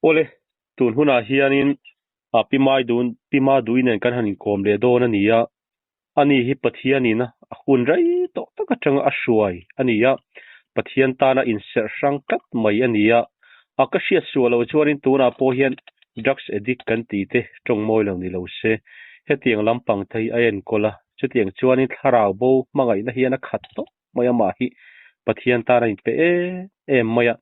Awle, tun hunah hianin Pi Maidun, Pi Madui nen kan han inkawm leh dawn a ni a, ani hi Pathianin a hun rei tawh tak atanga a hruai a ni a, Pathian tana inserh hrang tlat mai a ni a, a ka hriat suah loh chuanin tunah pawh hian drugs addict kan tih te tawng mawi lo ni lo se, hetiang lampang te hi a enkawl a, chutiang chuanin thlarau bo hmangaihna hian a khat tawp mai amah hi Pathian tan a inpe em em mai a.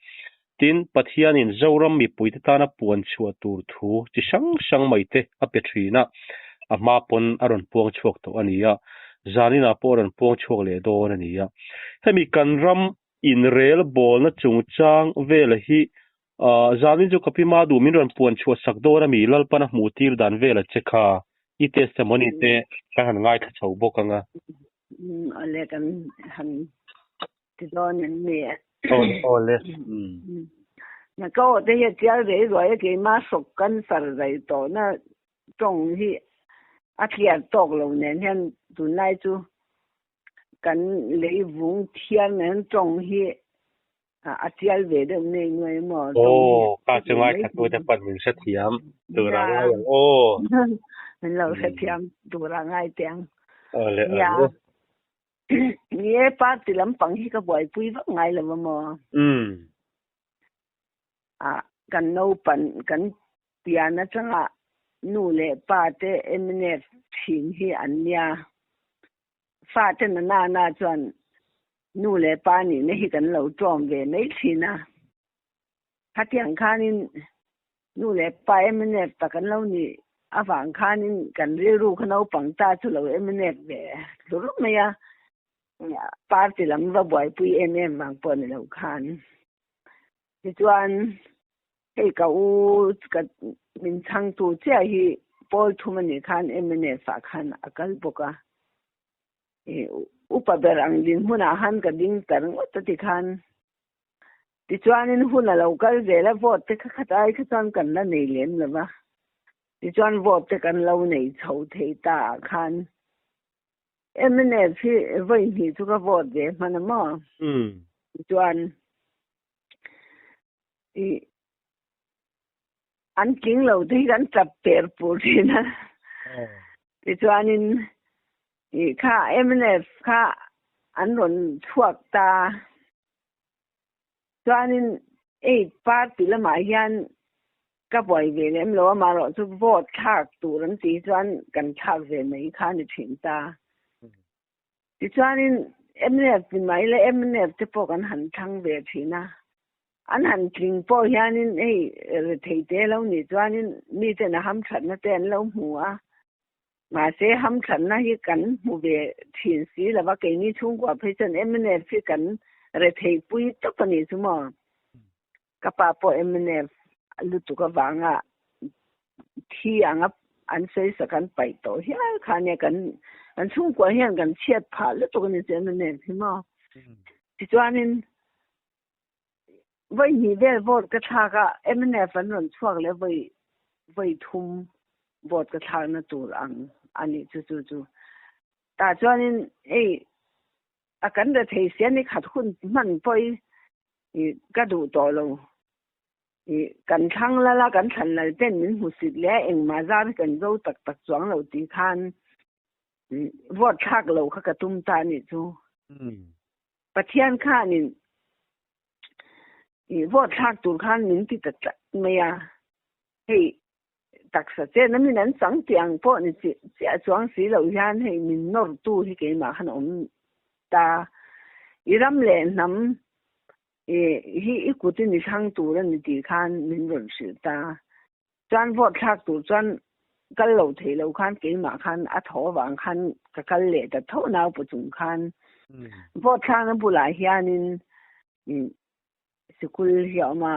Tin, Pathianin Zoram mipuite tana puan chhuah tur thu chi hrang hrang mai te a pe thin a, a hma pawn a rawn puang chhuak tawh a ni a, zaninah pawh a rawn puang chhuak leh dawn a ni a. Hemi kan ram inrel bawlna chungchang vela hi zanin chu ka pi ma duh min rawn puan chhuah sak dawn a mi Lalpan a hmuh tir dan vela che kha i testimony te kan han ngaithla chho bawk ang a. Awle kan han ti dawn em ni? Awle awle. Na ka aw te hi a chial rei ruai a keima hrawk cancer zai tawhna tawng hi a clear tawk lo nen hian tunlai chu kan lei vung thiar nen tawng hi a chial ve deuh nei nuai maw tawng hi. Aw ka chu ngaithla tu te pawn min hrethiam tur a ngai ang aw. Min lo hrethiam tur a ngai teh ang. Awle awle. Ni e party lampang hi ka buaipui vak ngai lo a maw? Ah kan naupan kan pian atanga nu leh pa te mnf thin hi an nia. Fate na na na chuan nu leh pa nihna hi kan lo tlawm ve mai thin a. Khatiang khanin Nu leh pa mnf tak an lo nih avang khanin kan rilru kha naupang ta chu lo mnf ve hlur mai a, party lam va buaipui em em vang pawh ni lo khan. Tichuan hei ka u ka min chhangtu chiah hi pawl thum a nih khan mnf ah khan a kal bawk a, upa ber ang dinhmunah khan ka ding ta ringawt a ti khan. Tichuanin hun a lo kal zel a, vote te kha khat ai kha chuan kan la nei lem lo va. Tichuan vote te kan lo nei chho thei ta ah khan mnf hi vawi hnih chu ka vote ve hman a maw? Tichuan i an tling lo te hi kan tap per pur thin a. Tichuanin i kha mnf kha an rawn chhuak ta. Chuanin ei party lamah hian ka buai ve lem lo a, amaherawhchu vote thlak tur an tih chuan kan thlak ve mai kha a ni thin ta. Tichuanin mnf ni mai la mnf te pawh kan han thlang ve thin a, an han tling pawh hianin hei rethei te lo nih chuanin miten a hamthatna te an lo hmu a, Mahse, hamthatna hi kan hmu ve thin si lo va, keini chhungkua phei chuan mnf hi kan retheihpui tawp a nih chu maw? Ka pa pawh mnf lutuk avanga thi anga an sawisak an paih tawh hial kha nia kan kan chhungkua hian kan chhiat phah lutuk a ni chu mnf hi maw? Tichuanin vawi hnih vel vote ka thlak a, mnf an rawn chhuak leh vawi vawi thum vote ka thlakna tur ang a nih chu chu chu. Tah chuanin hei a kan re thei sia ni khat hun hman pawh i ka duh tawh lo. I kan thlang lal a, kan thlan lal ten min hmu sit leh a, engmah zar hi kan zo tak tak chuang lo tih khan vote thlak lo kha ka tum ta a nih chu. Pathian khanin i vote thlak tur khan min ti ta tlat mai a, hei taksa chen a min an chang tih ang pawh ni chiah chiah chuang si loh hian hei min nawrtu hi keimah khan a awm ta. I ram leh hnam i hi i kutin i thlang tur a ni tih khan min rawn hrilh ta. Chuan vote thlak tur chuan kal lo thei lo khan keimah khan a thaw avang khan ka kal leh ta tho naupa chung khan vote thlakna bulah hianin sikul hi a awm a,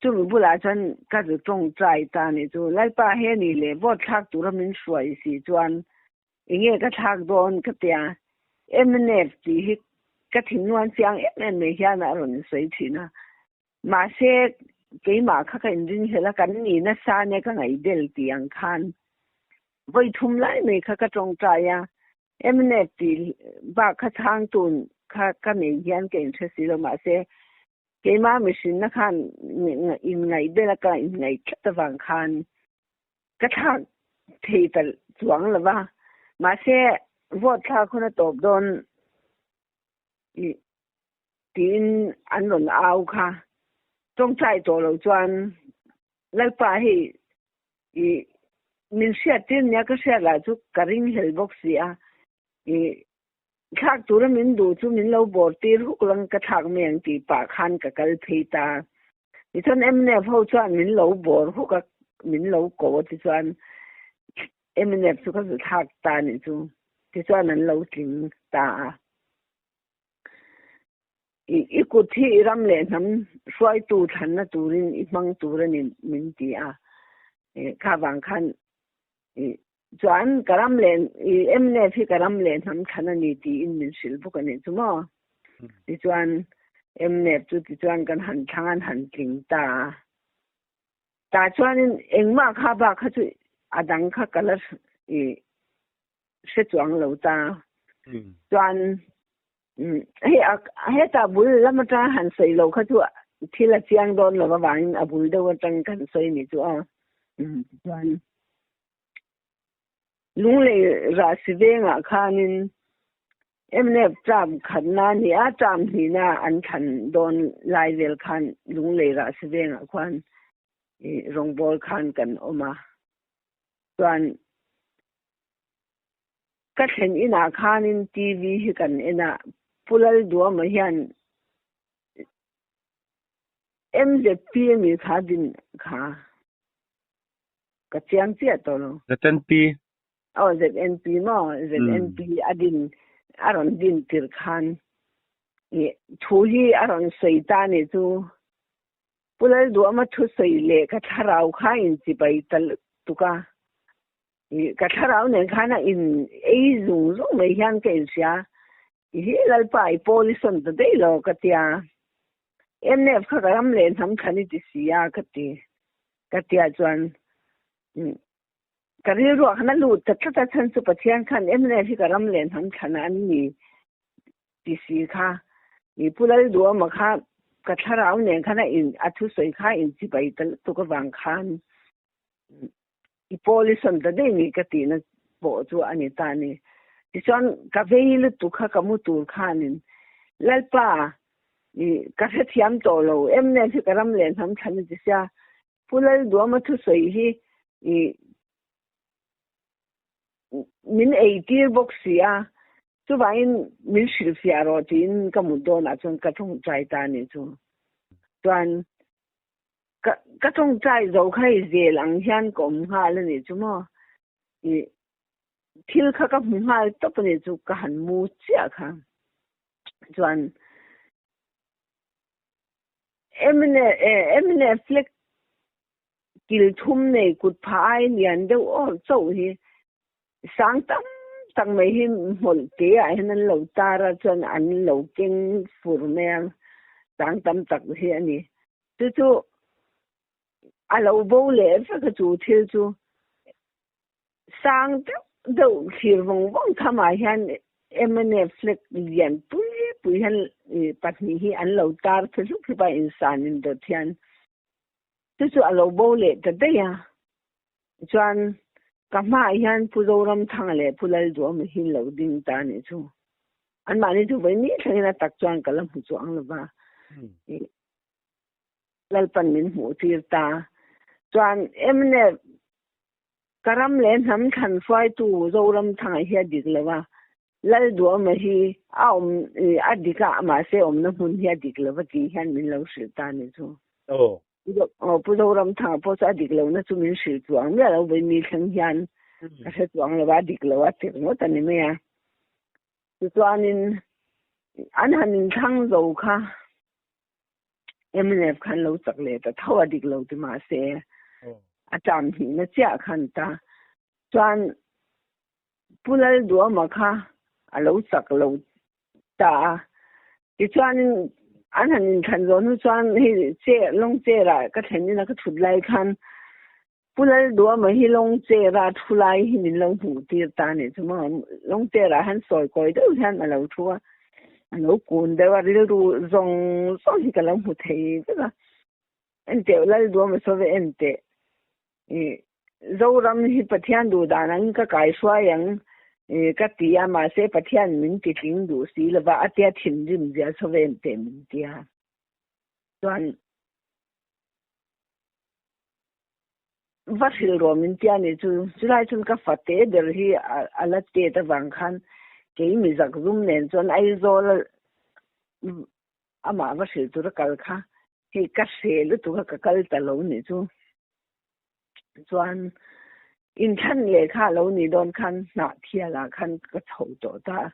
chumi bulah chuan ka zu tawngtai ta a nih chu. Lalpa he ni leh vote thlak tura min hruai si chuan enge ka thlak dawn ka tia mnf tih hi ka thinnuan chiang em em mai hian a rawn insawi thin a. Mahse, keimah kha ka inringhlel a, kan ni nasa nia ka ngaihbel tih ang khan vawi thum lai mai kha ka tawngtai a, mnf tih bak kha chhang tun kha ka nei hian ka inhre si lo. Mahse, Keimah mihrinna khan inngaihbel a ka inngaih tlat avang khan ka thlak thei ta chuang lo va. Mahse, vote thlak hun a tawp dawn tiin an rawn au kha. Tawngtai tawh lo chuan Lalpa hei i min hriattir nia ka hriat lah chu ka ringhlel bawk si a. I Thlak tura min duh chu min lo bawr tir huk lang ka thlak mai ang tih pah khan ka kal phei ta. Tichuan mnf ho chuan min lo bawr huk a, min lo ko a tichuan mnf chu ka zu thlak ta nih chu. Tichuan an lo tling ta a. I i kut hi i ram leh hnam hruaitu thlanna turin i hmang tur a ni min ti a. Kha vang khan i Chuan ka ram leh i mnf hi ka ram leh hnam thlan a ni tiin min hrilh bawk a nih chu maw. Tichuan mnf chu tichuan kan han thlang an han tling ta a. Tah chuanin engmah kha bak kha chu a dang kha ka la i hre chuang lo ta. Chuan hei a hetah bul lam atanga han sawi lo kha chu thil a chiang dawn lo avangin a bul deuh atang kan sawi a nih chu aw. Tichuan Lunglei Rahsi vengah khanin mnf term khatna a ni a, term hnihna an thlan dawn lai vel khan Lunglei Rahsi vengah khuan rawngbawl khan kan awm a. Chuan ka thlen inah khanin TV hi kan en a, Pu Lalduama hian MZP a mi kha din kha. Ka chiang chiah tawh lo. ZNP. Aw ZNP maw? ZNP a din a rawn din tir khan i thu hi a rawn sawi ta ni chu Pu Lalduama thu sawi leh ka thlarau kha in chibai ta lutuk a. I ka thlarau nen khan a in ei zung zung mai hian ka inhria. I hi Lalpa i pawl i sawn ta daih lo ka tia. Mnf kha ka ram leh hnam thlan i ti si a ka ti. Ka tia chuan ka rilruah khan a lut ta tlat a chhan chu Pathian khan mnf hi ka ram leh hnam thlan an ni ti si kha. I Pu Lalduama kha ka thlarau nen khan a in a thusawi kha in chibai ta lutuk avang khan I pawl i sawn ta daih ni ka tihna pawh chu a ni ta a ni. Tichuan ka vei lutuk kha ka mu tur khanin Lalpa i ka hrethiam tawh lo em nen hi ka ram leh hnam thlan a ti sia. Pu Lalduama thusawi hi i min eitir bawk si a, chuvangin min hrilhfiah rawh tiin ka mut dawnah chuan ka tawngtai ta a nih chu. Chuan Ka ka tawngtai zo kha i zel ang hian ka awm nghal a nih chu maw? I thil kha ka hmu nghal tawp a nih chu ka han mu chiah kha. Chuan mnf flag kil thum nei kut phah ai lian deuh awr chauh hi sang tam tak mai hi hmawlh te ah hian an lo tar a chuan an lo keng fur mai a sang tam tak hi a ni chu chu a lo bo leh vek a chu thil chu sang deuh deuh thlir vawng vawng tham ah hian mnf flag lian pui pui hian pahnih hi an lo tar phe hlup hlup a insan indawt hian chu chu a lo bo leh ta daih a. Chuan ka hmaah hian Pu Zoramthanga leh Pu Lalduama hi lo ding ta a nih chu. Anmahni chu vawi ni thlengin a tak chuan ka la hmu chuang lo va. Lalpan min hmuh tir ta. Chuan mnf ka ram leh hnam thlan hruaitu Zoramthanga hi a dik lo va. Lalduama hi a awm a dik a mahse awmna hmun hi a dik lo va tih hian min lo hrilh ta a nih chu. Aw Pu Zoramthanga pawh chu a dik lohna chu min hrilh chuang miah lo vawi mi thleng hian ka hre chuang lo a, a dik lo a ti ringawt a ni mai a. Tichuanin an han inthlang zo kha mnf khan lo chak leh ta tho a dik lo ti mahse a term hnihna chiah khan ta. Chuan Pu Lalduama kha a lo chak lo ta a. Tichuanin an han inthlan zawh hnu chuan hei chair lawng chair ah ka thlen ina ka thut lai khan Pu Lalduama hi lawng chair a thu lai hi min lo hmuh tir ta a nih chu maw. Lawng chair ah hian sawi kawi deuh hian a lo thu a. A lo kun deuh a, rilru zawng zawng hi ka lo hmu thei vek a. Enteh Lalduama sawi enteh i Zoram hi Pathian duh dan angin ka kaihruai ang i ka ti a, mahse Pathian min ti tling duh si lova a tia thinrim zia sawi enteh min tia. Chuan va hrilh rawh min tia nih chu, chulai chuan ka fate ber hi a la tet avang khan kei mi zakzum nen chuan Aizawl amah va hrilh tura kal kha hei ka hre lutuk a ka kal ta lo nih chu. Chuan inthlan lehkha a lo nih dawn khan Hnahthialah khan ka chho tawh ta a,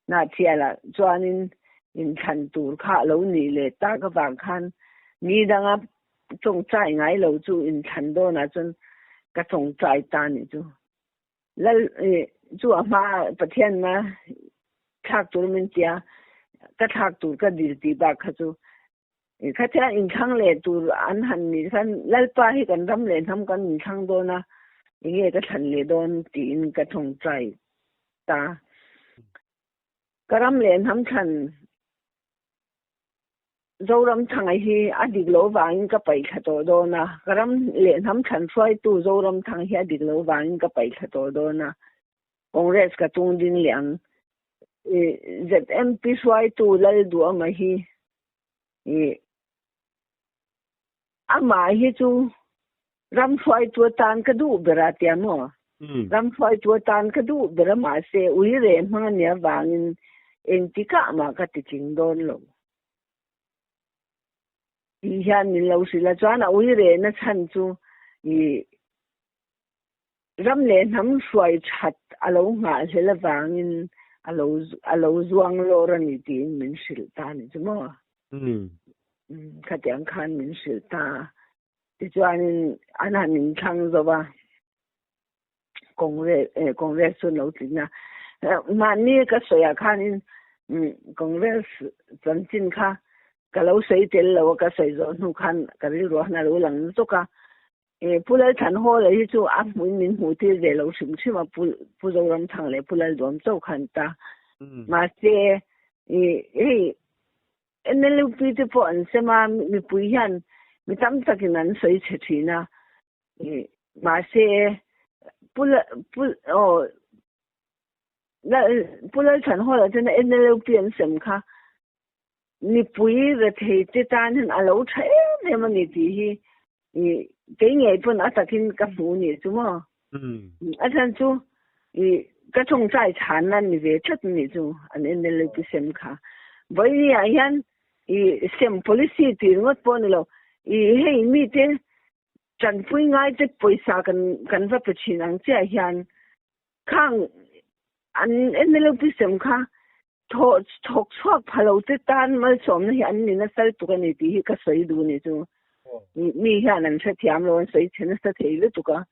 Hnahthialah chuanin inthlan tur kha a lo nih leh tak avang khan ni danga tawngtai ngai lo chu inthlan dawnah chuan ka tawngtai ta nih chu. Lal chu a hma Pathianna thlak tur min tia ka thlak tur ka dil tih bak kha chu Khatia inthlang leh tur an han nih khan Lalpa hi kan ram leh hnam kan inthlang dawn a, enge ka thlan leh dawn tiin ka thawngtai ta. Ka ram leh hnam thlan Zoramthanga hi a dik loh vangin ka paihthla tawh dawn a, ka ram leh hnam thlan hruaitu Zoramthanga hi a dik loh vangin ka paihthla tawh dawn a, Congress ka tung ding leh ang. ZMP hruaitu Lalduama hi amah hi chu ram hruaitu atan ka duh ber a tia maw? Ram hruaitu atan ka duh ber a mahse ui reh hmang a nih avangin engtikah mah ka ti tling dawn lo. Tih hian min lo hrilh a, chuan a ui rehna chhan chu Ram leh hnam hruai that a lo nghahhlel avangin a lo a lo zuang lawr a ni tiin min hrilh ta a ni chu maw? Khatiang khan min hrilh ta a. Tichuanin an han inthlang zo va, Congress Congress chu an lo tling a. Mahni ka sawiah khanin Congress chanchin kha ka lo sawi tel lo a, ka sawi zawh hnu khan ka rilru han a lo lang zawk a. Pu Lalthanhawla hi chu a hmuin min hmuh tir ve lo hrim hrim a, Pu Zoramthang leh Pu Lalduam chauh khan ta. Mahse, hei NLUP te pawh an sem a, mipui hian mi tam takin an sawi chhe thin a. Mahse, Pu Pu aw Pu Lalthanhawla tena NLUP an sem kha Mipui rethei te tan hian a lo tha em em a ni tih hi kei ngei pawn a takin ka hmu ni chu maw. A chhan chu ka tawngtai chhanna ni ve tlat a nih chu an NLUP sem kha. Vawiin ah hian sem policy tih ringawt pawh a ni lo, hei mite tanpui ngai te pawisa kan va pe thin ang chiah hian khang an NLUP sem kha Thawh thawk chhuak pha lo te tan malsawmna hi an ni nasa lutuk a ni tih hi ka sawi duh ni chu. Mi hian an hrethiam lo an sawi chhe nasa thei lutuk a.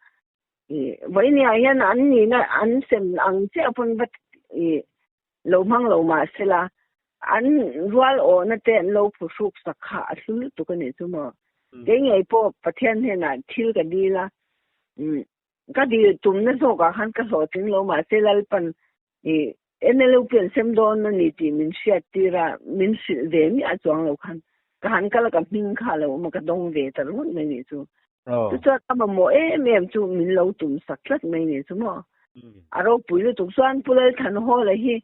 Vawinia hian an nihna an sem ang chiah pawn va lo hmang lo mah sela an rual awhna te an lo phuhruk sak kha a hlu lutuk a nih chu maw. Kei ngei pawh Pathian hnenah thil ka dil a, ka dil tumna zawkah khan ka hlawhtling lo mahse Lalpan NLUP an sem dawn a ni tih min hriat tir a, min hrilh ve miah chuang lo khan ka han kal a ka hming kha a lo awm a, ka dawng ve ta ringawt mai nih chu. Chuchuan ka mamawh em em chu min lo tum sak tlat mai nih chu maw. A ropui lutuk chuan Pu Lalthanhawla hi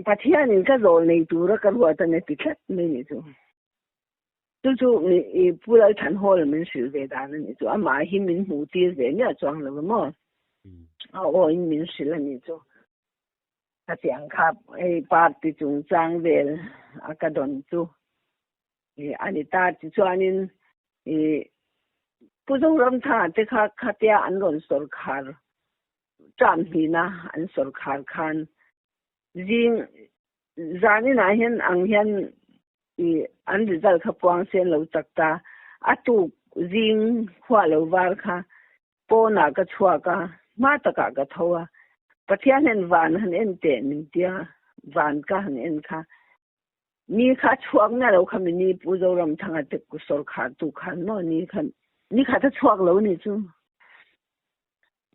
Pathianin ka zawl nei tura ka ruat a ni ti tlat mai nih chu. Chu chu Pu Lalthanhawla min hrilh ve dan a nih chu. Amah hi min hmuh tir ve miah chuang lo maw? A awin min hrilh a nih chu. Khatiang kha hei party chungchang vel a ka dawn chu a ni ta. Tichuanin Pu Zoramthanga te kha khatia an rawn sawrkhar term hnihna an sawrkhar khan zing Zaninah hian ang hian i an result kha puang sen lo chak ta. A tuk zing khuah lo var kha pawnah ka chhuak a, hma takah ka tho a. Pathian hian van han en teh min tia, van ka han en kha. Ni kha a chhuak miah lo kha mi ni Pu Zoramthanga te sawrkhar tu khan maw ni kha ni khat a chhuak lo ni chu.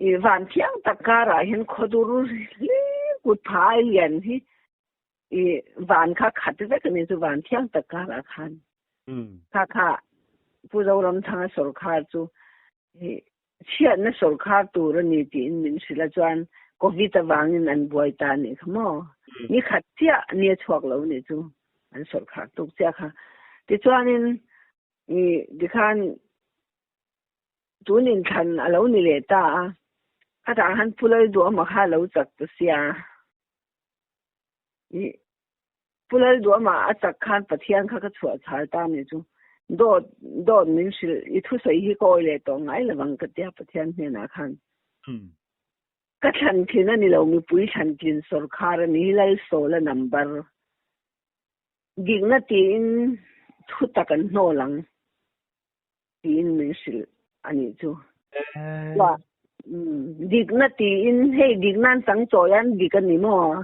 I van thiang tak karah hian khawdur hle kut phai lian hi. I van kha khat vek ani chu van thiang tak karah khan. Kha kha Pu Zoramthanga sorkar chu i chhiatna sorkar tur a ni tiin min hrilh a chuan Covid avangin an buai ta a nih kha maw. Ni khat chiah ni a chhuak lo nih chu an sorkar tuk chiah kha. Tichuanin i tikhan tun inthlan a lo ni leh ta a, khatah khan Pu Lalduhawma kha a lo chak ta sia. I Pu Lalduhawma a chak khan Pathian kha ka chhuah chhal ta ni chu dawt dawt min hrilh i thusawi hi ka awi leh tawh ngai lovang ka tia Pathian hnenah khan. Ka thlan thin a ni lo mipui thlan tlin sawrkhar a ni hi Lalsawla number dikna tiin thu tak an hnawl ang. tiin min hrilh a nih chu. Dikna tiin hei dikna an chang chawi a, an dik a ni maw?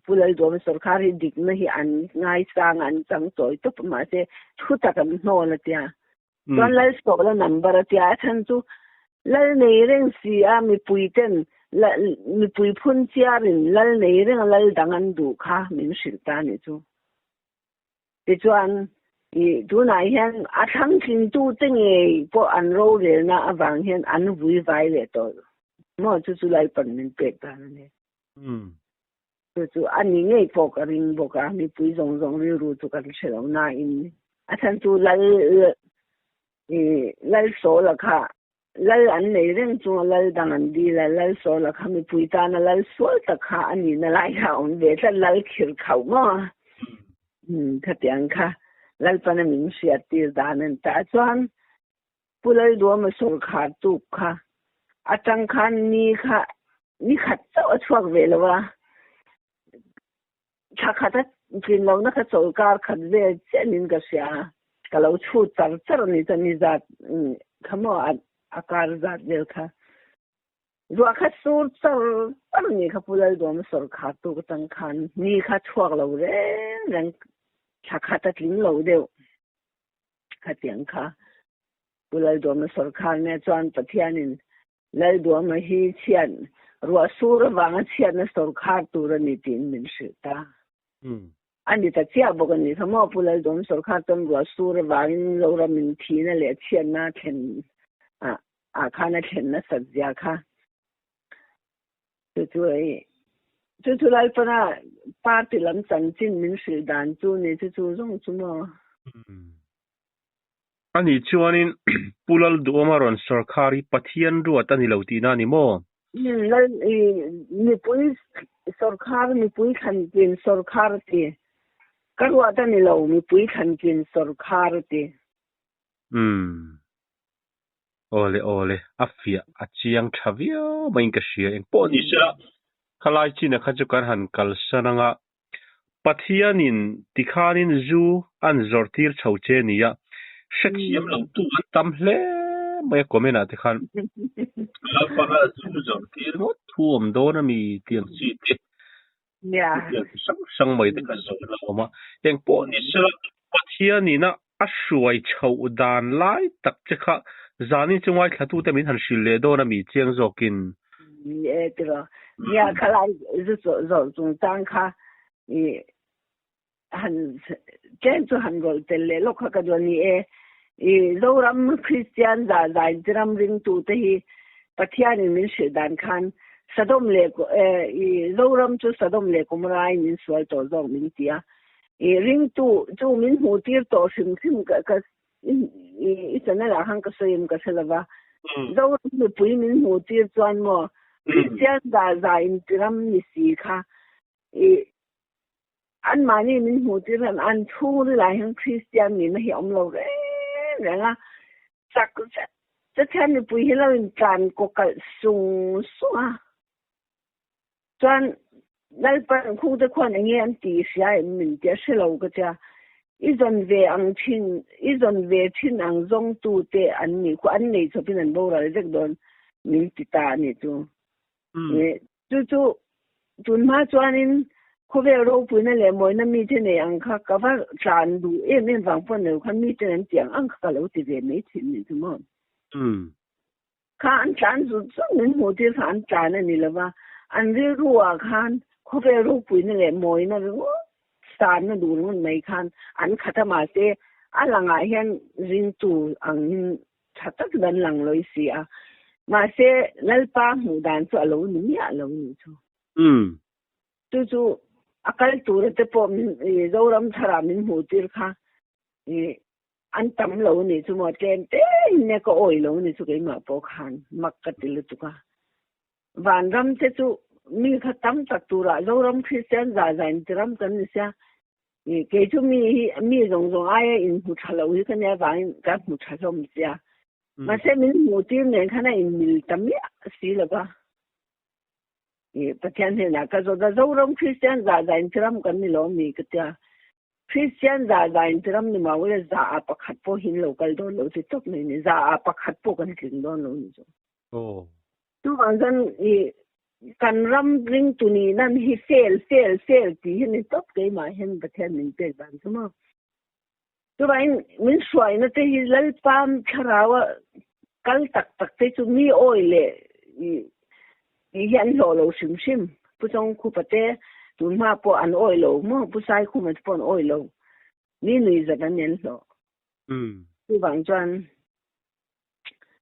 Pu Lalduhawma sorkar hi dikna hi an ngaisang a, an chang chawi tawp a, mahse thu tak an hnawl a tia. Chuan Lalsawla number a tia, a chhan chu Lal nei reng si a mipui ten mipui phun chiarin Lal nei reng a Lal dang an duh kha min hrilh ta a nih chu. Tichuan, i tunah hian a thlangtlingtute ngei pawh an rorelna avang hian an vui vai leh tawh maw? Chu chu Lalpan min pek dan a ni. Chu chu a ni ngei pawh ka ring bawk a, mipui zawng zawng rilru chu kan hre lo nain a chhan chu Lal i Lalsawla kha Lal an nei reng chunga Lal dang an dil a, Lal Sawla kha mipui tana Lal sual tak kha a nihna lai kha a awm ve tlat, Lal khir khauh maw? Umm khatiang kha Lalpana min hriat tir dan a ni ta. Chuan Pu Lalduama sawrkhar tuk kha atang khan ni kha ni khat chauh a chhuak ve lo a, Thla khat a tlin lohna kha chawlkar khat vel chiahin ka hria a, ka lo chhut char char a ni chuan ni zat kha maw a kar zat vel kha ruah kha sur char char a ni kha Pu Lalduama sawrkhar tuk atang khan ni kha chhuak lo reng reng thla khat a tling lo deuh khatiang kha Pu Lalduama sawrkhar nia chuan Pathianin Lalduama hi chhiat ruah sur avanga chhiatna sawrkhar tur a ni tiin min hrilh ta. A ni ta chiah bawk a ni kha maw Pu Lalduam sawrkhar chuan ruah sur avangin Zoramin thihna leh chhiatna a thlen ah khan a thlen nasat zia kha. Chu chu hei chu chu Lalpana party lam chanchin min hrilh dan chu ni chu chu zawng chu maw. Ani chuanin Pu Lalduhawma rawn sawrkhar hi Pathian ruat a ni lo tihna a ni maw? Lal i mipui sawrkhar mipui thlantlin sawrkhar a ti. Ka ruat a ni lo mipui thlantlin sawrkhar a ti. Umm. Awle awle, a fiah a chiang tha viau maiin ka hria. Engpawh ni sela, khalai chin ah kha chu kan han kalsan anga Pathianin tikhanin zu an zawrh tir chho che nia, hrethiam lo tu an tam hle mai a comment ah te khan Lalpanga zu zawrh tir ngawt thu awm dawn a mi tiang chi te tiang chi hrang hrang mai te kha zawh la awm a, engpawh ni sela Pathianin a a hruai chhoh dan lai tak che kha zanin chu ngaithlatute min han hrilh leh dawn a mi chiang zawkin. Ni e tiraw. Nia khalai zu zawrh chungchang kha i han tlem chu han rawlh tel leh lawk kha ka duh a ni e. I Zoram Kristian zah zai ram ringtute hi Pathianin min hrilh dan khan Sodom leh i Zoram chu Sodom leh Gomorrah in min sual tawh zawk min ti a. I ringtu chu min hmuh tir tawh hrim hrim ka ka i channel ah khan ka sawi em ka hre lova. Zoram mipui min hmuh tir chuan maw Kristian zah zah intiram ni si kha i anmahni min hmuh tir hian an chhungril ah hian Kristian nihna hi a awm lo reng reng a. Chak zet zet hian mipui hi lo intlan kawkalh sung sung a. Chuan Lalpan khungte khuan enge an ti hria em min ti a hre lo ka tia. I zawn ve ang thin, i zawn ve thin ang zawngtu te an nih khu an nei chawpin an boral vek dawn min ti ta a nih chu. Chu chu tun hma chuanin khawvel ropuina leh mawina mite nei ang kha ka va tlan duh em em vang pawh ni lo khan miten an ti ang ang kha ka lo ti ve mai thin nih chu maw. Kha an tlan zut zut min hmuh tir kha an tlan a ni lova, an rilru ah khan khawvel ropuina leh mawina ringawt sanna duh ringawt mai khan an khat a mahse a langah hian ringtu angin tha takin an lang lawi si a. Mahse Lalpa hmuh dan chu a lo ni miah lo nih chu. Chu chu a kal tura te pawh min Zoram tharah min hmuh tir kha an tam lo nih chu maw tlem te in nia ka awih lo nih chu keimah pawh khan mak ka ti lutuk a. Vanram te chu mi kha tam tak turah Zoram Kristian za za in ti ram kan ni sia. Kei chu mi hi mi zawng zawng aia in hmu tha lo hi ka nia vangin ka hmu tha hlawm sia. Mahse min hmuh tir nen khan a in mil ta miah si lo va. Pathian hnenah ka zawt a, Zoram Kristian za za in ti ram kan ni lo mi ka tia. Kristian za za in ti ram ni mah ula za ah pakhat pawh hi in lo kal dawn lo ti tawp mai ni. Za ah pakhat pawh kan tling dawn lo ni chu. Chuvang chuan i kan ram ringtu nih nan hi fail fail fail tih hi ni tawp keimah hian Pathian min pek dan chu maw. Chuvangin min hruaina te hi Lalpa thlarau a kal tak tak te chu mi awi leh i hi an hlawh lo hrim hrim. Pu Chawngkhupa te tun hma pawh an awi lo maw, Pu Saikhuma te pawh an awi lo. Mi nui zat an ni an hlawh. Chuvang chuan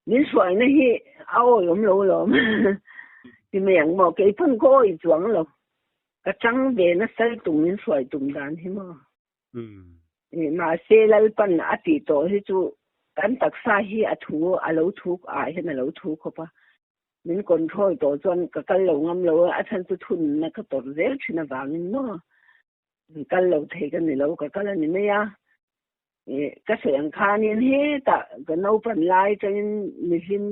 min hruaina hi a awi awm lo lawm ti mai ang maw kei pawn ka awi chuang lo ka chang ve nasa lutuk min hruai tum dan hi maw mahse Lalpan a tih tawh hi chu kan taksa hi a thu a lo thu ah hian a lo thu khawp a min control tawh chuan ka kal lo ngam lo a a chhan chu thunna ka tawrh zel thin avangin maw kal lo thei ka ni lo ka kal a ni mai a. Ka sawi ang khanin hetah ka naupan lai atangin mihlim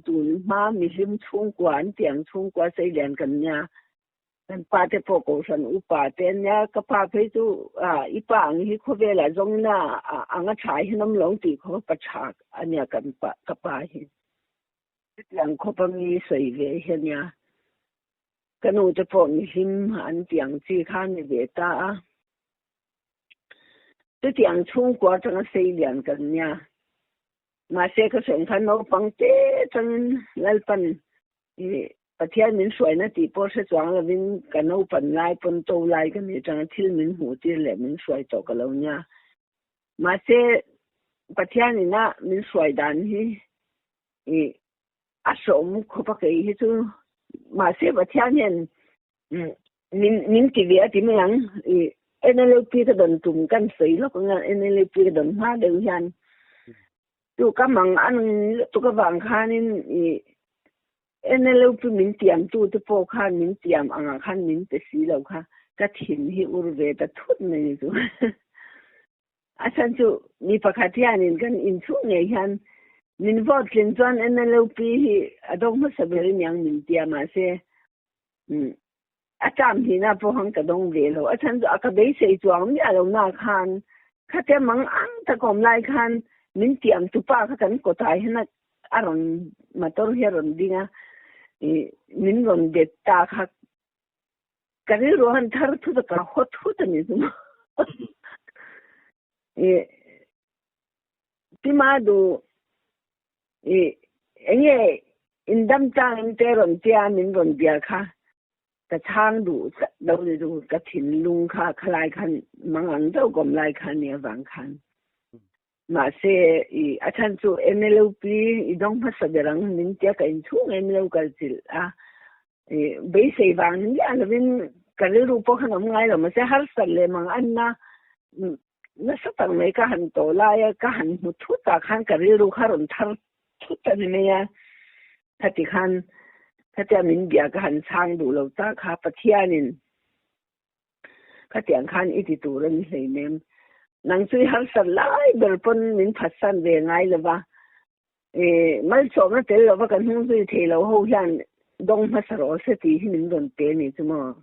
tun hma mihlim chhungkua an tih ang chhungkua seilian kan nia. Kan pa te pawh kohhran upa te an nia. Ka pa phei chu i pa ang hi khawvelah zawngin a anga tha hian awm lo tih khawp a pa tha a nia kan pa ka pa hi. Chutiang khawpa mi sawi ve hi a nia. Ka nu te pawh mihlim an tih ang chi kha a ni ve ta a. Chutiang chhungkua atanga sei lian kan nia. Mahse ka sawi khan naupang te atangin Lalpan i Pathian min hruaina tih pawh hre chuang lovin ka naupan lai pawn to lai ka nih atanga thil min hmuh tir leh min hruai tawh ka lo nia. Mahse Pathian ina min hruai dan hi i a hrawm khawp a kei hi chu mahse Pathian hian min min ti ve a ti mai ang i NLUP ka dawn tum kan sawi lawk anga NLUP ka dawn hma deuh hian chu ka mang an lutuk avang khanin i NLUP min tiam tu te pawh khan min tiam angah khan min pe si lo kha ka thin hi ur ve ta thut mai ni chu A chhan chu mi pakhat hianin kan inchhung ngei hian min vote tlin chuan NLUP hi a dawng hmasa ber i niang min tia mahse a term hnihna pawh khan ka dawng ve lo. A chhan chu a ka beisei chuang miah lo na khan khatia mang ang tak awm lai khan min tiam tupa kha kan kawtah hian a rawn motor hi a rawn ding a min rawn bet ta kha Ka rilru han thar thut a ka haw thut a ni chu maw. I Tima du i enge indam tlang in te rawn tia min rawn bia kha ka chhang duh tlat lo ni chu ka thinlung kha khalai khan mangang deuh kawm lai kha ni avang khan. Mahse i a chhan chu NLUP i dawng hmasa ber ang min tia ka inchhung em lo kal chilh a. I beisei vang ni miah lovin ka rilru pawh khan awm ngai lo mahse harsat leh mang anna nasa tak mai ka han tawh lai a ka han hmu thut ah khan ka rilru kha rawn thar thut a ni mai a khati khan khatia min bia ka han chhang duh lo ta kha Pathianin khatiang khan i ti tur a ni hleinem nang chu i harsat lai ber pawn min phatsan ve ngai lova Malsawmna tel lova kan hnung zui thei lo ho hian dawng hmasa rawh se tih hi min rawn pe ni chu maw?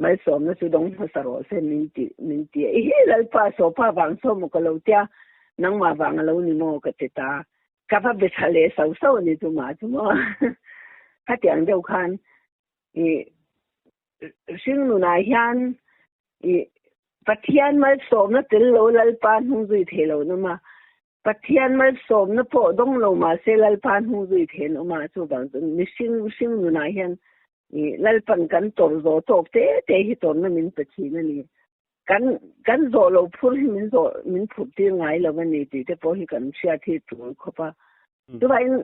Malsawmna chu dawng hmasa rawh se min ti min ti a, i hi Lalpa sawpa vang saw maw ka lo tia, nangmah vang a lo ni maw ka ti ta, ka va be tha leh sau sau a ni chu mah chu maw? Khatiang deuh khan i hring nunah hian i Pathian malsawmna tel lo Lalpa hnung zui thei lo na ma Pathian malsawmna pawh dawng lo mahse Lalpa hnung zui thei an awm a, chuvang chuan mihring mihring nunah hian ih Lalpan kan tawrh zawh tawk te te hi tawrhna min pe thin a ni. Kan kan zawh lo phur hi min zawh min phurh tir ngai lo a ni tih te pawh hi kan hriat hi tul khawp a. Chuvangin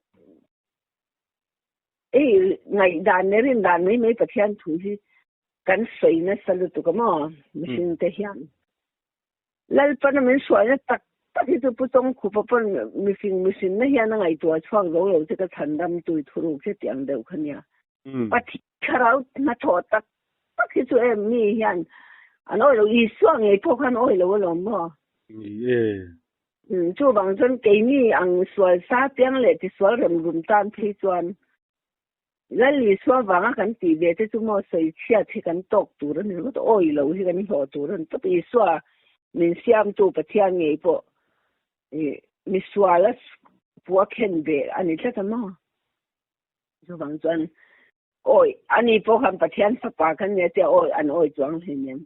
hei ngaihdan leh rindan mai mai Pathian thu hi kan sawi nasa lutuk a maw mihring te hian. Lalpana min hruaina tak tak hi chu Pu Chawngkhupa pawn mifing mihrinna hian a ngaihtuah chhuak zo lo che ka chhandam tui thuruk che tih ang deuh kha nia. Pathian thlarau hnathawh tak tak hi chu em mi hian an awih lo, Isua ngei pawh khan awih lo alawm maw? Ni e. Chuvang chuan keini ang sual sa piang leh tisual remrum tan phei chuan Lal Isua vanga kan tih ve te chu maw sawi chhiat hi kan tawk tur a ni ringawt, awih lo hi kan hlawh tur a ni tawp. Isua min siamtu Pathian ngei pawh misuala pua khen ve a ni tlat a maw? Chuvang chuan awi ani pawh khan Pathian fapa khan nia tia awi an awi chuang hleinem.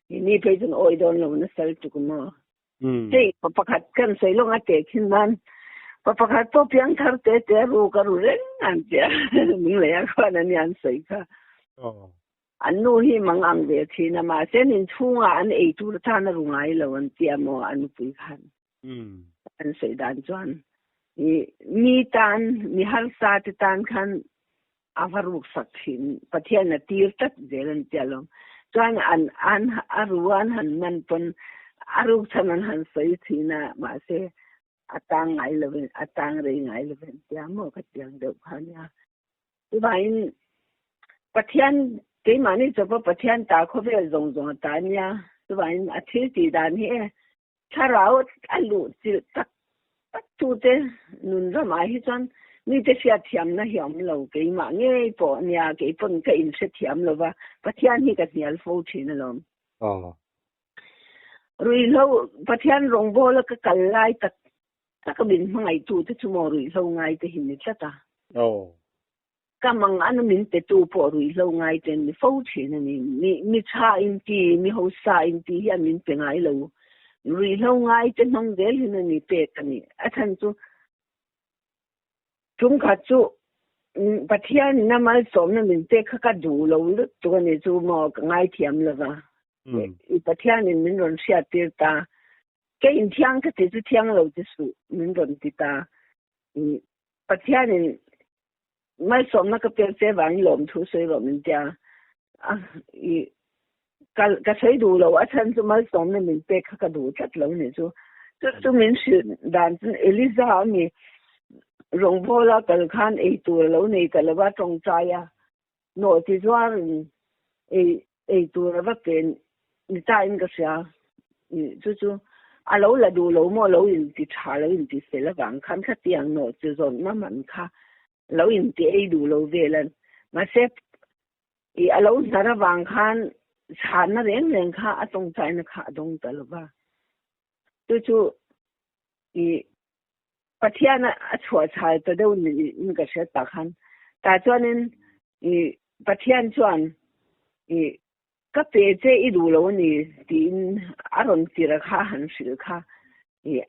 Ni phei chuan awi dawn lo nasa lutuk maw. Hei pa pakhat kan sawi lawng a teh khin nan pa pakhat pawh piang thar te te ru ka ru reng an tia min lei a khuan ani an sawi kha. An nu hi mang ang ve thin a mahse nin chhungah an ei tur atan a ru ngai lo an tia maw a nupui khan. An sawi dan chuan i mi tan mi harsa te tan khan a va ruk sak thin Pathian a tir tlat zel an tia lo chuan an an a ru an han man pawn a ruk chhan an han sawi thin a mahse a tang ngai lovin a tang rei ngai lovin tia maw ka tiang deuh kha nia chuvangin Pathian keimahni chawpa Pathian ta khawvel zawng zawng a ta nia chuvangin a thil tih dan hi e Thlarau a luh chilh tak tak tute nun ramah hi chuan mite hriatthiamna hi a awm lo. Keimah ngei pawh nia, kei pawn ka inhrethiam lo va, Pathian hi ka hnial fo thin alawm. Ruihhlo, Pathian rawngbawla ka kal lai tak tak a min hmangaihtute chu maw ruihhlo ngaite hi ni tlat a. Ka mang an min petu pawh ruihhlo ngai ten ni fo thin a ni. Mi mi tha inti, mi hausa inti hian min pe ngai lo. Ruihhlo ngai te hnawng zel hin a ni pek a ni. A chhan chu tum khat chu Pathian in a malsawmna min pek kha ka duh lo lutuk a ni chu maw ka ngaithiam lo va. I Pathian in min rawn hriat tir ta. Kei in thiang ka ti chu thiang lo ti suh min rawn ti ta. Pathian in Malsawmna ka pek che vangin lawmthu sawi rawh min tia a i ka ka sawi duh lo a chhan chu malsawmna min pek kha ka duh tlat lo ni chu chu chu min hrilh dan chu Eliza a mi rawngbawla kal khan ei tur a lo nei ta lo va tawngtai a nawh ti zuarin ei ei tur a va pe ni ta in ka hria chu chu a lo la duh lo maw lo in ti tha lo in ti fel avang khan khatiang nawh chi zawnna man kha lo in ti ei duh lo vel a mahse i a lo hnar avang khan chhanna reng reng kha a tawngtaina kha a dawng ta lo va chu chu i Pathian a chhuah chhal ta deuh niin ka hriat tak khan tah chuanin i Pathian chuan i ka pe che i duh lo a ni tiin a rawn tir a kha a han hrilh kha i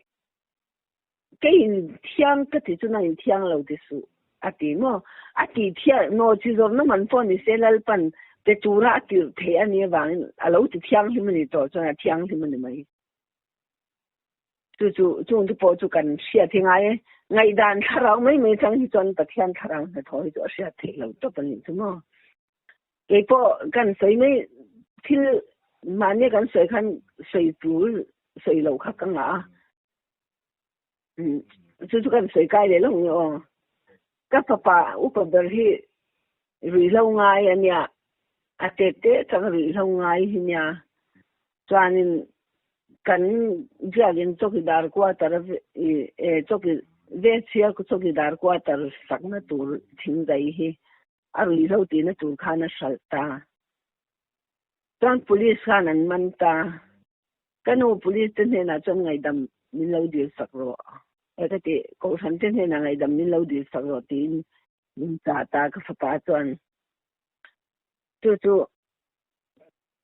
keiin thiang ka ti chu nangin thiang lo ti suh a ti maw a ti thiang naw chi zawrna man pawh ni se Lalpan pe tura a tirh theih a nih avangin a lo ti thianghlim a ni tawh chuan a thianghlim a ni mai. Chu chu chung te pawh chu kan hriat hi ngai e. Ngaihdan thlarau mai mai chang hi chuan Pathian thlarau hnathawh hi chu a hriat theih lo tawp a nih chu maw. Kei pawh kan sawi mai thil mahni kan sawi khan sawi tul sawi lo kha ka ngah a. Chu chu kan sawi kai leh lo nge aw. Ka fapa upa ber hi ruihhlo ngai a nia, a tet te chang ruihhlo ngai hi nia. Chuanin kan biakin chawkidar quarter e chawki vechhia chawkidar quarter sakna tur thingzai hi a ruihhlo tihna tur khan a hralh ta. Chuan police khan an man ta. Ka nu police te hnenah chuan ngaihdam min lo dil sak rawh. E ka ti, Kohhran te hnenah ngaihdam min lo dil sak rawh tiin min chah ta ka fapa chuan. Chu chu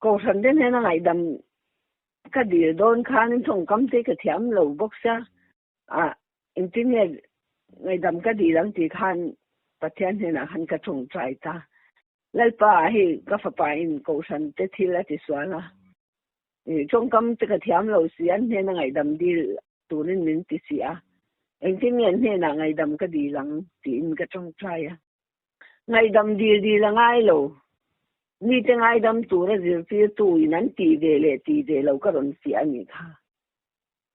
Kohhran te hnena ngaihdam ka dil dawn khanin thawngkam te ka thiam lo bawk sia. A engtin nge ngaihdam ka dil ang tih khan Pathian hnenah khan ka tawngtai ta. Lalpa hei ka fapa in Kohhran te thil a ti sual a. Tawngkam te ka thiam lo si, an hnena ngaihdam dil turin min ti si a, engtin nge an hnenah ngaihdam ka dil ang tiin ka tawngtai a. Ngaihdam dil dil a ngai lo, mite ngaidam tura zirtirtu in an tih ve leh tih ve lo ka rawn fiah a nih kha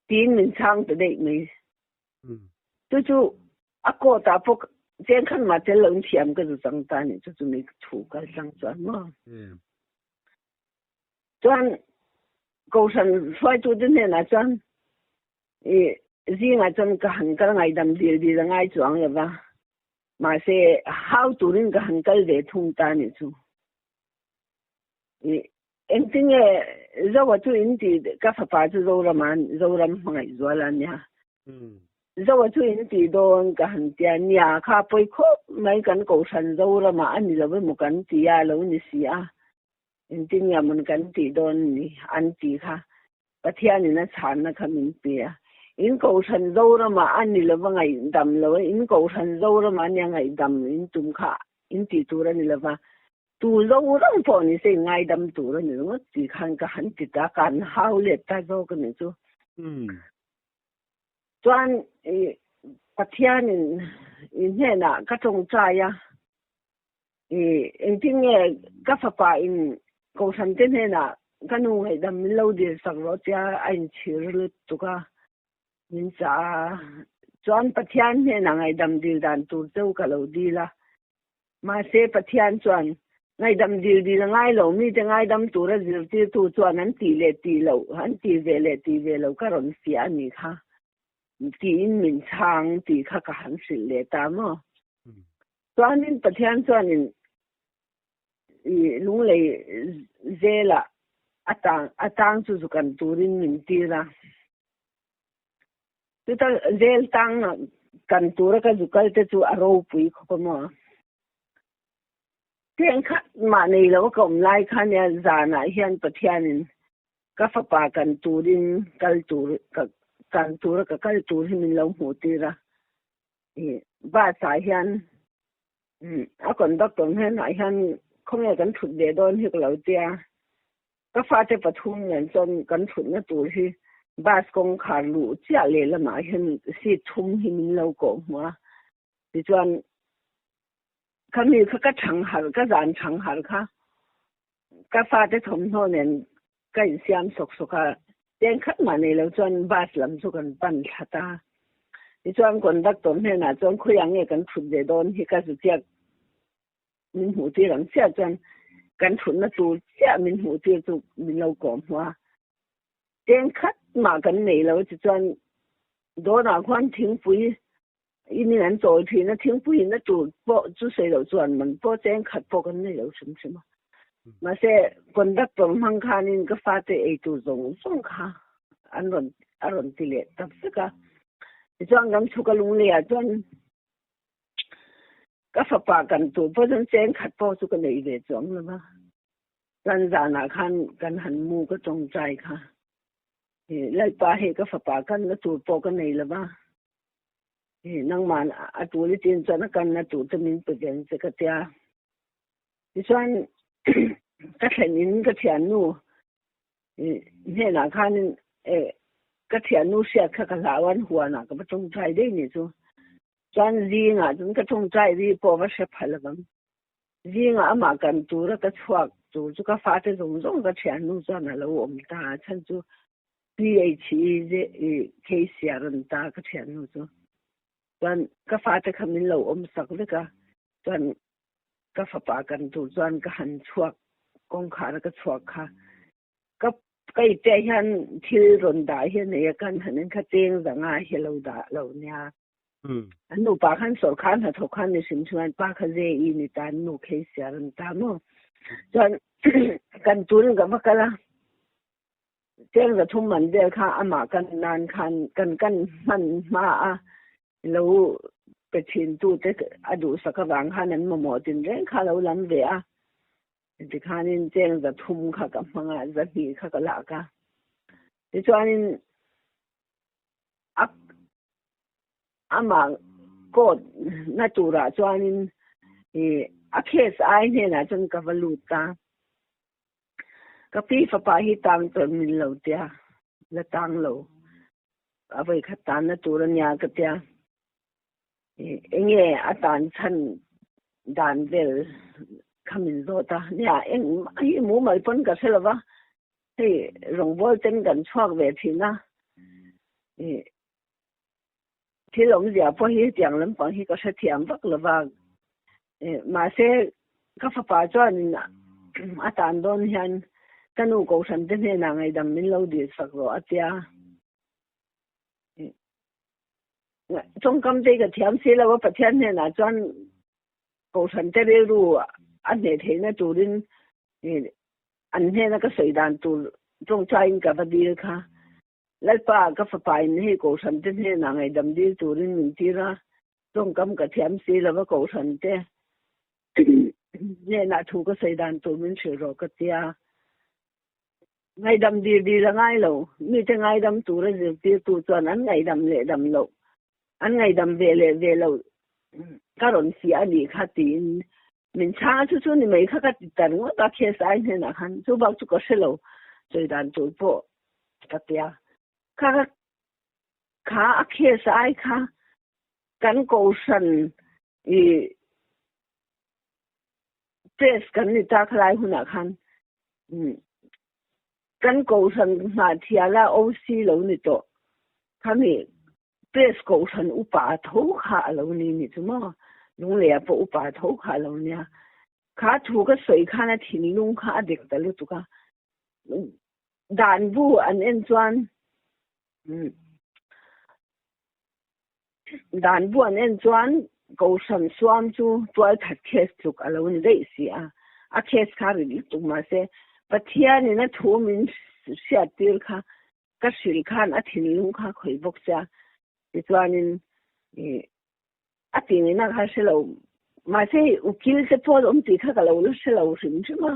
tiin min chhang ta daih mai. Chu chu a court ah pawh chengkhat mah tel loin thiam ka zu chang ta a nih chu chumi thu kal tlang chuan maw. Chuan Kohhran hruaitute hnenah chuan i zingah chuan ka han kal ngaihdam dil dil a ngai chuang lo va, mahse hau turin ka han kal ve thung ta a nih chu. I engtinge Zoa chu in ti ka fapa chu Zorama Zoram hmangaih zual a nia. Zoa chu in ti dawn ka han tia nia kha pawi khawp mai kan Kohhran Zorama a ni lo emaw kan ti a lo ni si a. Engtin nge mawn kan tih dawn ni an tih kha Pathianin a chhanna kha min pe a. In Kohhran Zoramah a ni lova ngaihdam lo a, in Kohhran Zoramah a nia ngaihdam in tum kha in tih tur a ni lova, tu Zoram pawh ni se in ngaidam tur a ni ringawt tih khan ka han ti ta, ka han hau let ta zawk a nih chu. Chuan Pathianin i hnenah ka tawngtai a. I engtin nge ka fapa in Kohhran te hnenah ka nu ngaihdam min lo dil sak rawh tia a inchhir lutuk a, min chah a. Chuan Pathian hnenah ngaihdam dil dan tur cheu ka lo dil a. Mahse Pathian chuan ngaihdam dil dil a ngai lo, mite ngaidam tura zirtirtu chuan an tih leh tih loh, an tih ve leh tih ve loh ka rawn fiah a nih kha tiin min chhang tih kha ka han hrilh leh ta maw. Chuanin Pathian chuanin i lunglei zelah a tang a tang chu zu kan turin min tir a. Chuta zel tang kan tura ka zu kal te chu a ropui khawp a maw. Thenkhat mah nei lo ka awm lai kha nia zanah hian Pathianin ka fapa kan turin kal tur ka kan tura ka kal tur hi min lo hmuh tir a. Bus ah hian a conductor hnenah hian khawnge kan thut ve dawn hi ka lo tia, ka fate pathum nen chuan kan thutna tur hi bus kawngkhar luh chiah lehlamah hian seat thum hi min lo kawh hmuh a, tichuan khami kha ka thang harh ka zan thang harh kha ka fate thawmhnaw nen ka insiam sawk sawk a, tengkhat mah nei lo chuan bus lam chu kan pan thla ta. Tichuan conductor hnenah chuan khawiah nge kan thut ve dawn hi ka zu chiak min hmuh tir ang chiah chuan kan thutna tur chiah min hmuh tir chu min lo kawm hmu a. Tengkhat mah kan nei lo tichuan dawnah khuan thingpui In in an chawi thin a, thingpui in a tur pawh chu sawi loh chuan man pawh cheng khat pawh kan nei lo hrim hrim a. Mahse conductor hmang khanin ka fate ei tur zawng zawng kha an rawn a rawn ti leh tak vek a. Tichuan kan chhuk a lunglei ah chuan ka fapa kan tur pawh chuan cheng khat pawh chu ka nei ve chuang lo va. Chuan zanah khan kan han mu ka tawngtai kha. Lalpa hei ka fapa kan la tur pawh ka nei lo va. Nangman a tul i tin chuan a kanna tur te min pe veng che ka tia. Tichuan ka thlen in ka thiannu hnenah khanin ka thiannu hriat kha ka hlau a, an huanah ka va tawngtai daih ni chu. Chuan zingah chuan ka tawngtai ri pawh va hre pha lovang. Zingah amah kan tura ka chhuak tur chu ka fate zawng zawng ka thiannu chuan a lo awm ta a, chhan chu PHK rawn ta ka thiannu chu. Chuan ka fate kha min lo awm sak vek a, chuan ka fapa kan tur chuan ka han chhuak kawngkhar a ka chhuak kha ka ka ipte hian thil rawn dah hi a nei a, kan han en kha cheng zanga hi a lo dah lo nia. An nupa khan sawrkhar hnathawk khan ni hrim hrim an pa kha JE ni ta an nu KCR an ta maw. Chuan kan turin ka va kal a. Cheng zathum man vel kha amah kan nan khan kan kan hman hma a lo pe thin tu te a duhsak avang khan an mamawh tin reng kha lo lam ve a. Tikhanin cheng zathum kha ka hmang a, zahnih kha ka lak a. Tichuanin a amah court na turah chuanin a case ai hnenah chuan ka va lut ta. Ka pi fapa hi tang chuan min lo tia, la tang lo. A vawi khat tanna tur a nia ka tia. Enge a tan chhan dan vel kha min zawt a. Nia engmah hi mumal pawn ka hre lo va, hei rawngbawl ten kan chhuak ve thin a. Thil awmzia pawh hi hetiang lampang hi ka hrethiam vak lo va, mahse ka fapa chuanin a tan dawn hian ka nu kohhran te hnenah ngaihdam min lo dil sak rawh a tia. Tawngkam te hi ka thiam si lo a, Pathian hnenah chuan kohhran te rilru a hneh theihna turin an hnena ka sawi dan tur tawngtaiin ka va dil kha. Lalpa, ka fapa in hei kohhran te hnenah ngaihdam dil turin min tir a, tawngkam ka thiam si lova kohhran te hnenah thu ka sawi dan tur min hrilh rawh ka tia. Ngaihdam dil dil a ngai lo, mite ngaidam tura zirtirtu chuan an ngaihdam leh dam loh, an ngaihdam ve leh ve loh ka rawn fiah a nih kha tiin min chhang a, chu chu ni mai kha ka ti ta ringawt a KSI hnenah khan chu bak chu ka hre lo sawi dan tur pawh ka tia. Kha kha a KSI kha kan kohhran i press kan ni ta khalai hunah khan kan kohhran hnahthiala OC lo ni tawh khami Press kohhran upa tho kha a lo ni ni chu maw? Lungleia pawh upa tho kha a lo nia. Kha thu ka sawi khan a thinlung kha a dek ta lutuk a. Dan bu an en chuan dan bu an en chuan kohhran suam chu tualthat case tluk a lo ni daih si a. A case kha rit lutuk mahse Pathianin a thu min hriattir kha ka hrilh khan a thinlung kha khawih bawk sia tichuanin ih a tihngihna kha hre lo mahse hei ukil te pawh a awm tih kha ka lo la hre lo hrim hrim a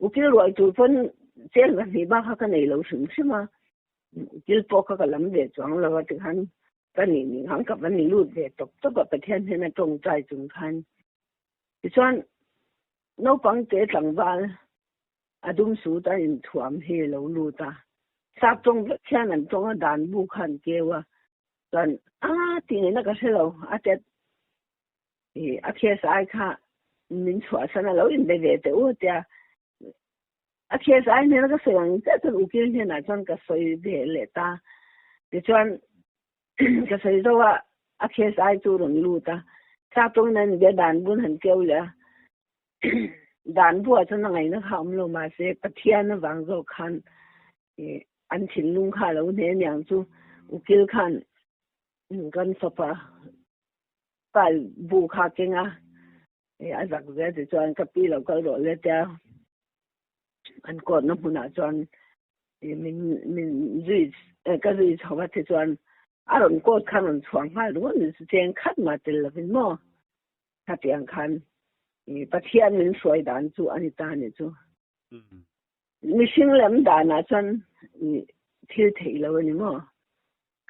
ukil rual tur pawn cheng pahnih bak kha ka nei lo hrim hrim a ukil pawh kha ka lam ve chuang lo a tikhan ka nih nih khan ka va ni lut ve tawp tawp a Pathian hnena tawngtai chung khan tichuan naupang te tlangval A dum sut a inthuam hi lo lut a, sap tawng vek hian an tawng a, dan bu kha an keu a, chuan a tih ngaihna ka hre lo, a tet i a case ai kha min chhuahsan a lo inbe ve teh u tia a case ai hnena ka sawi ang chiah chuan ukil hnenah chuan ka sawi ve leh ta, tichuan ka sawi zo a, a case ai chu rawn lut a, sap tawngin an inbe dan bun han keu leh a. Dan buah chuan a ngaihna kha awm lo mahse Pathian avang zawk khan ih an thinlung kha a lo hne aniang chu ukil khan kan fapa file bu kha a keng a ih a zak zel ti chuan ka pi lo kal rawh le tia an court na hmunah chuan ih min min zui ka zui chho a ti chuan a rawn court khan rawn chhuah nghal ringawt ni chu cheng khat mah tel lovin maw. Khatiang khan Pathian min hruai dan chu a ni ta ni chu. Mihring lem danah chuan thil theih lo a ni maw?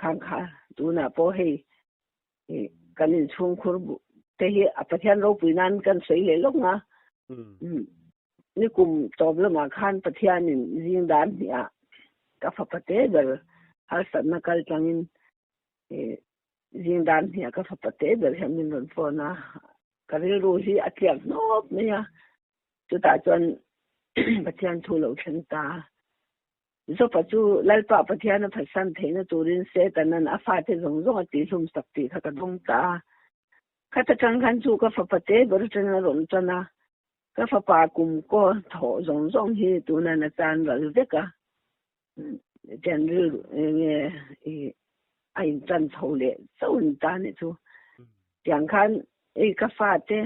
Khang kha tunah pawh hei kan inchhungkhur te hi a Pathian ropui nan kan sawi leh lawk nga. Nikum tawp lamah khan Pathianin zing dan hniah ka fapa te ber harsatna kal tlangin Zing dan hniah ka fapa te ber hian min rawn phone a, ka rilru hi a tliak hnawp mai a, chutah chuan Pathian thu lo thleng ta. Zopa chu Lalpa Pathian a phatsan theihna turin Setanan a fate zawng zawng a tihhlum sak tih kha ka dawng ta a. Khat atang khan chu ka fapa te ber atangin a rawn tan a, ka fapa kum kaw thawh zawng zawng hi tunan a chan ral vek a. Tian rilru enge i a in tan chho leh chauh in ta nih chu. Tiang khan ei ka fa te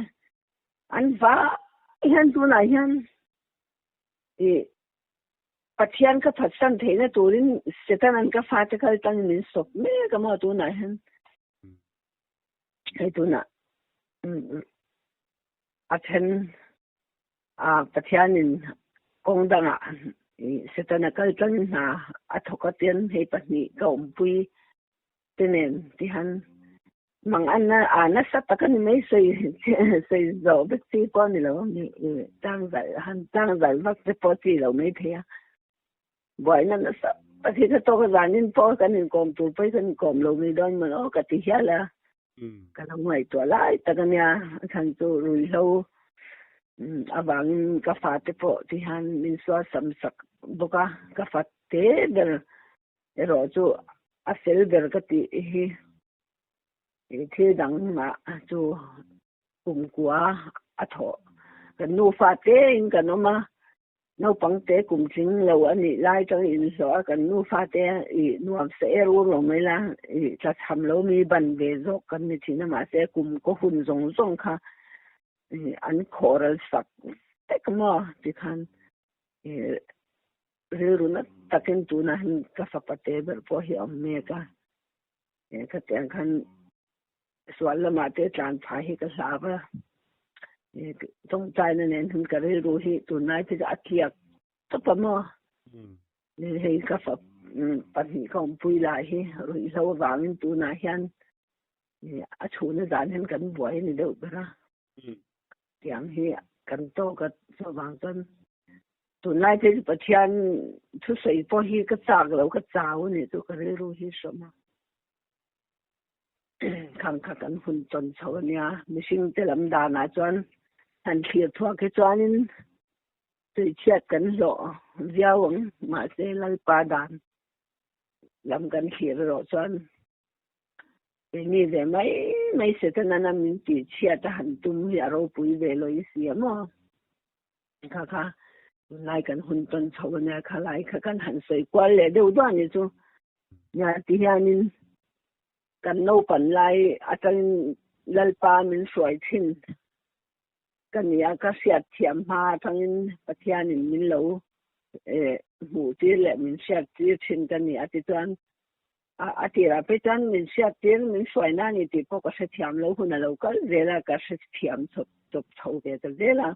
an va hian tunah hian i Pathian ka phatsan theihna turin Satan an ka fa te kal tangin min sawp mek a maw tunah hian. Hei tunah a then A Pathianin kawng dangah Setana kal tlang hna a thawk a tian hei pahnih ka awmpui te nen tihan Mang an a nasa tak a ni mai sawi sawi zawh vek chi pawh a ni lo tang zalh han tang zalh vak te pawh chi lo mai thei a buaina nasa tak hi ka tawk a zanin pawh kan inkawm tur pawh hi kan inkawm lo mai dawn maw aw ka ti hial a ka lo ngaihtuah lai tak a nia a chhan chu ruihhlo avangin ka fate pawh ti hian min sual sam sak bawk a ka fate ber erawh chu a fel ber ka tih hi thil dang mah chu kumkua a thawh kan nufa tein kan awm a naupang te kum tling lo a nih lai tang inhlawh a kan nufa te i nuam sa er ur lo mai la i tlachham lo mi ban ve zawk kan ni thin a mahse kum kaw hun zawng zawng kha an khawhral sak vek maw tikhan Rilru na takin tunah hian ka fapa te ber pawh hi a awm mek a, khatiang khan sual lamah te tlan phah hi ka hlau a, tawngtaina nen hian ka rilru hi tunlai phei chu a tliak tawp a maw? Hei ka fapa pahnih ka awmpui lai hi ruihhlo avangin tunah hian a chhuna zan hian kan buai a ni deuh ber a, tiang hi kan tawk a chuvang chuan Tunlai phei chu Pathian thusawi pawh hi ka chak lo, ka chau a nih chu ka rilru hi hrawm a. Khang kha kan hun tawn chho a nia, mihring te lam danah chuan han thlir thuak hi chuanin tuichhiat kan hlawh viau ang, mahse Lalpa dan lam kan thlir erawh chuan keini ve mai mai Setana min tihchhiat a han tum hi a ropui ve lawih si a maw? Kha kha tunlai kan hun tawn chho a nia kha lai kha kan han sawi kual leh deuh duah a ni chu. Nia ti hianin kan naupan lai atangin Lalpa min hruai thin ka nia ka hriat thiam hma atangin Pathianin min lo hmuh tir leh min hriat tir thin ka ni a tichuan A tirah phei chuan min hriat tir, min hruai na ni tih pawh ka hrethiam lo hun a lo kal zel a, ka hrethiam chawp chawp chho ve ta zel a.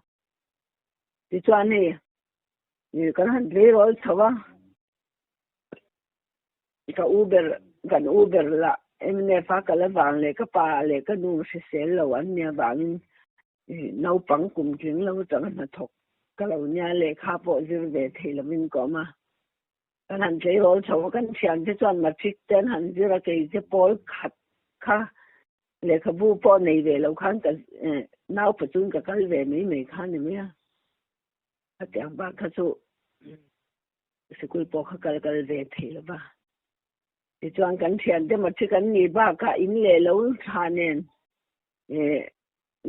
Tichuan hei kan han tleirawl chho a, ka u ber, kan u ber lah mnf a kal avang leh ka pa leh ka nu hrisel lo an nia vangin naupang kum tling lo atanga hnathawk ka lo nia lehkha pawh zir ve thei lovin ka awm a. Kan han tleirawl chho a, kan thiante chuan matric te an han zir a, kei che pawl khat kha lehkhabu pawh nei ve lo khan ka naupa chuan ka kal ve mai mai kha ni mai a. Khatiang bak kha chu sikul pawh kha kal kal ve thei lo va. Tichuan kan thiante matric an nih bakah in leh lo tha nen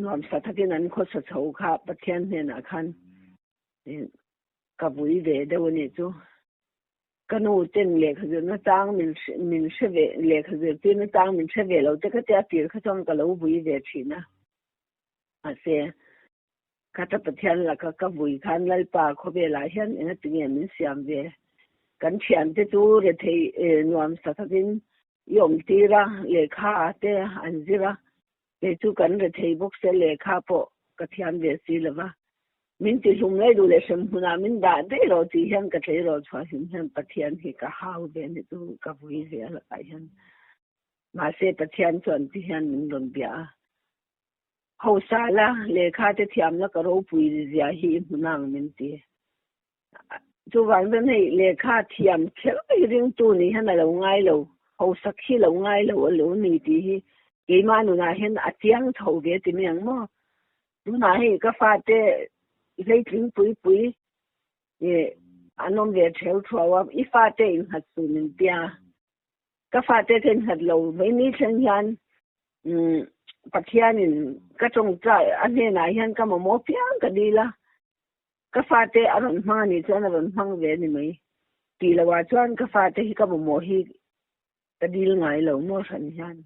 nuamsa takin an khawsa chho kha Pathian hnenah khan Ka vui ve deuh a nih chu. Ka nu ten lehkha zirna tang min min hre ve lehkha zirtirna tang min hre ve lo te kha tia tir kha chuan ka lo vui ve thin a. Mahse, khata Pathian laka ka vui khan Lalpa khawvelah hian engatinge min siam ve? Kan thiante chu rethei nuam sa takin i awm tir a, lehkha te an zir a, Kei chu kan rethei bawk se lehkha pawh ka thiam ve si lo va, min ti hlum lai duh leh hrem hmunah min dah daih rawh tih hian ka tleirawl chhuah hlim hian Pathian hi ka hau ve ni chu ka vui ve a lakah hian. Mahse Pathian chuan ti hian min rawn bia a, Hausa la, lehkha te thiam la ka ropui zia hi i hmu nang min ti. Chuvang chuan hei lehkha thiam kher hi ringtu nih hian a lo ngai lo, hausak hi lo ngai lo a lo ni tih hi keimah nunah hian a chiang chho ve ti mai ang maw? Tunah hei ka fate hleitling pui pui ih an awm ve theu thuau a, i fate innghat suh min tia, ka fate ka innghat lo mai ni thleng hian umm Pathianin ka tawngtai a hnenah hian ka mamawh piang ka dil a. Ka fate a rawn hmang a nih chuan a rawn hmang ve a ni mai. Tih loh ah chuan ka fate hi ka mamawh hi ka dil ngai lo maw hran hian.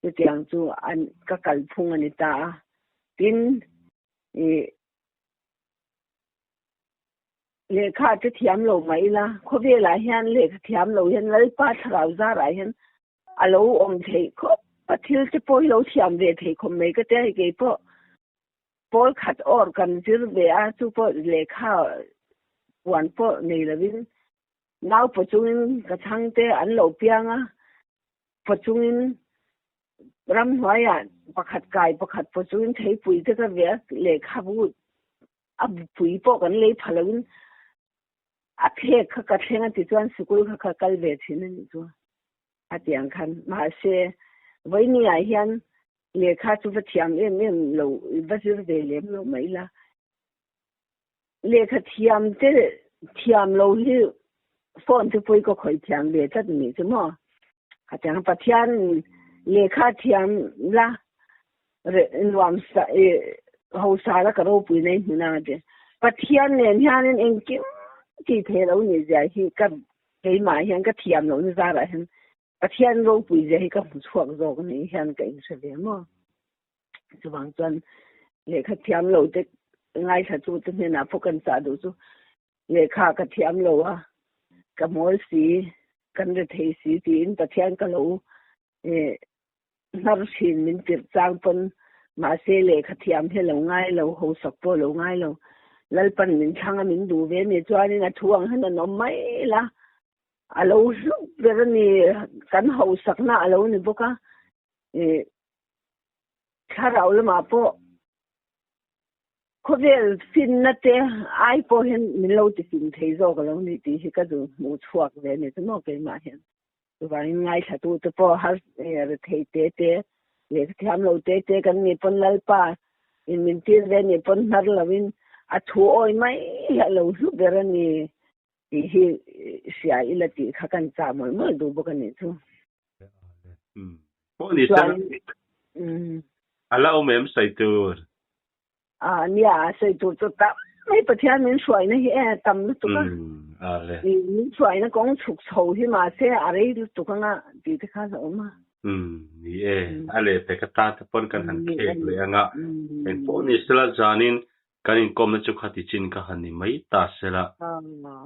Chutiang chu an ka kalphung a ni ta a. Tin, ih lehkha te thiam lo mah ila, khawvelah hian lehkha thiam lo hian Lalpa thlarau zarah hian a lo awm theih khawp a, thil te pawh hi lo thiam ve thei khawp mai ka tia hei keipawh. Pawl khat awr kan zir ve a, chu pawh lehkha puan pawh nei lovin nau paw chungin ka chhangte an lo piang a, paw chungin. Ramhnuaiah pakhat kai pakhat pawh chuin theipui te ka ve a, lehkhabu a pui pawh kan lei pha loin a phek kha ka thleng a ti chuan sikul kha ka kal ve thin a nih chu a ti ang khan. Mahse, vawinia hian lehkha chu va thiam em em lo, va zir ve lem lo mai la. Lehkha thiam te thiam lo hi phone te pawh hi ka khawih thiam ve tlat a nih chu maw. Khatiang Pathian lehkha thiam la nuam sa hosa la ka ropui nei hmun ang a ti. Pathian nen hianin engkim tih theih lo nih zia hi ka keimah hian ka thiam lohna zarah hian Pathian ropui zia hi ka hmu chhuak zawk a nih hian ka inhre ve maw. Chuvang chuan lehkha thiam lo te ngaithla tu te hnenah pawh kan chah duh chu lehkha ka thiam lo a, ka mawl si, kan re thei si tiin Pathian ka lo hnar thin min tirh chang pawn mahse lehkha thiam hi lo ngai lo, hausak pawh lo ngai lo. Lalpan min thlang a min duh ve ni chuanin a thu ang hian an awm mai la, a lo hlup ber a ni, kan hausakna a lo ni bawk a. Thlarau lamah pawh khawvel finna te ai pawh hian min lo ti fing thei zawk a lo ni tih hi ka duh hmuh chhuak ve a ni chu maw keimah hian. Chuvangin ngaithlatu te pawh har rethei te te lehkha thiam lo te te kan nih pawn Lalpa in min tir ve nih pawn hnar lovin a thu awi mai hi a lo hlu ber a ni tih hi hria ila tih kha kan chah mawlh mawlh duh bawk a nih chu. Pawh ni Chuan a la awm em sawi tur? A nia sawi tur chu tam mai Pathian min hruaina hi e tam lutuk a. Ale. Min hruaina kawng chhuk chho hi mahse a rei lutuk anga tih te khan a awm a. Ni e, a leh pek atan te pawn kan han khek leh anga engpawh ni sela zanin kan inkawmna chu khati chin ka han ni mai ta sela.